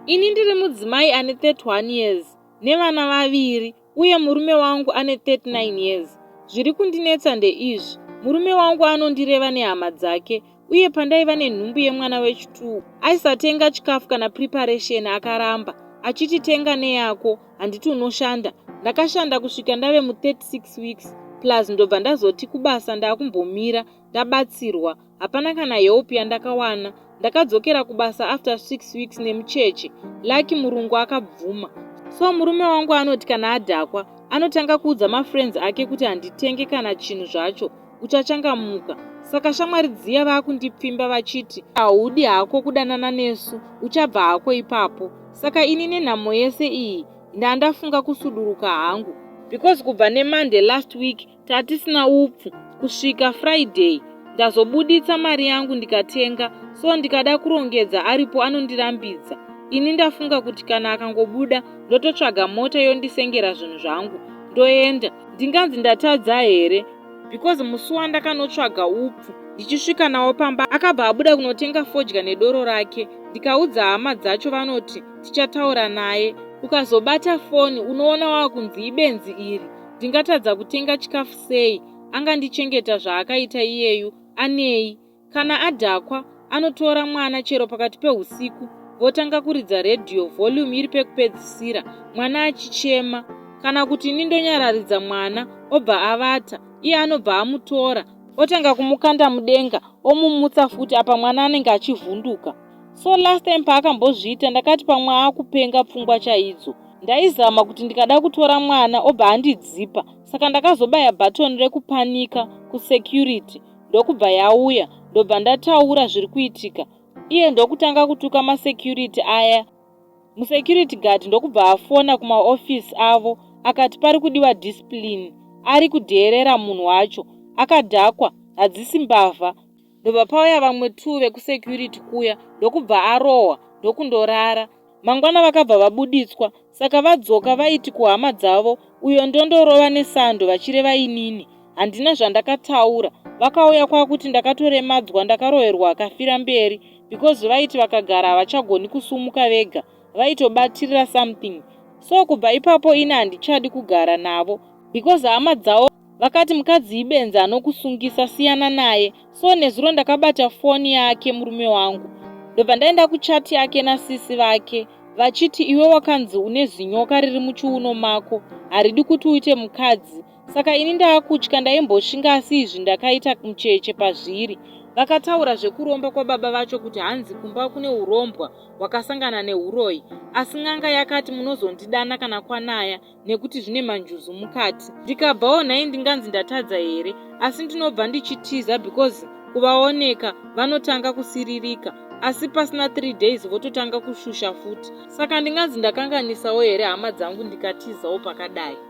Ini ndiri mudzimai ane 31 years nevana vaviri uye murume wangu ane 39 years. Zviri kundinetsa ndeizvi, murume wangu anondireva nehama dzake uye pandaiva nenhumbu yemwana wechituu aisatenga chikafu kana preparation akaramba achiti tenga neyako handiti unoshanda. Ndakashanda kusvika ndave mu 36 weeks plus ndobva ndazoti kubasa ndakumbomira ndabatsirwa hapana kana help yandakawana ndakadzokera kubasa after 6 weeks nemucheche lucky murungu akabvuma so murume wangu anoti kana adhakwa anotanga kuudza mafriends ake kuti handitenge kana chinhu zvacho uchachangamuka saka shamwari dziya vaakundipfimba vachiti haudi hako kudanana nesu uchabva hako ipapo saka ini nenhamo yese iyi ndandafunga kusuduruka hangu because kubva nemonday last week tatisina upfu kusvika friday ndazobuditsa mari yangu ndikatenga so ndikada kurongedza aripo anondirambidza ini ndafunga kuti kana akangobuda ndototsvaga mota yondisengera zvinhu zvangu ndoenda ndinganzi ndatadza here because musi wandakanotsvaga upfu ndichisvika nawo pamba akabva abuda kunotenga fodya nedoro rake ndikaudza hama dzacho vanoti tichataura naye ukazobata foni unoona wakunzi ibenzi iri ndingatadza kutenga chikafu sei angandichengeta zvaakaita iyeyu anei kana adhakwa anotora mwana chero pakati peusiku votanga kuridza redhiyo volume iri pekupedzisira mwana achichema kana kuti ini ndonyararidza mwana obva avata iye anobva amutora otanga kumukanda mudenga omumutsa futi apa mwana anenge achivhunduka so last time paakambozviita ndakati pamwe akupenga pfungwa chaidzo ndaizama kuti ndikada kutora mwana obva andidzipa saka ndakazobaya bhatoni rekupanika kusecurity ndokubva yauya ndobva ndataura zviri kuitika iye ndokutanga kutuka masecurity aya musecurity guard ndokubva afona kumaofisi avo akati pari kudiwa discipline ari kudheerera munhu wacho akadhakwa hadzisi mbavha ndobva pauya vamwe t vekusecurity kuya ndokubva arohwa ndokundorara mangwana vakabva vabuditswa saka vadzoka vaiti kuhama dzavo uyo ndondorova nesando vachireva inini handina zvandakataura vakauya kwakuti ndakatoremadzwa ndakaroverwa akafira mberi because vaiti vakagara havachagoni kusumuka vega vaitobatirira something so kubva ipapo ini handichadi kugara navo because hama dzavo vakati mukadzi ibenzi anokusungisa siyana naye so nezuro ndakabata foni yake murume wangu ndobva ndaenda kuchati yake nasisi vake vachiti iwe wakanzi une zinyoka riri muchiuno mako haridi kuti uite mukadzi saka ini ndaakutya ndaimboshinga asi izvi ndakaita mucheche pazviri vakataura zvekuromba kwababa vacho kuti hanzi kumba kune urombwa hwakasangana neuroyi asi n'anga yakati munozondidana kana kwanaya nekuti zvine manjuzu mukati ndikabvawo nhai ndinganzi ndatadza here asi ndinobva ndichitiza because kuvaoneka vanotanga kusiririka asi pasina 3 days vototanga kushusha futi saka ndinganzi ndakanganisawo here hama dzangu ndikatizawo pakadai.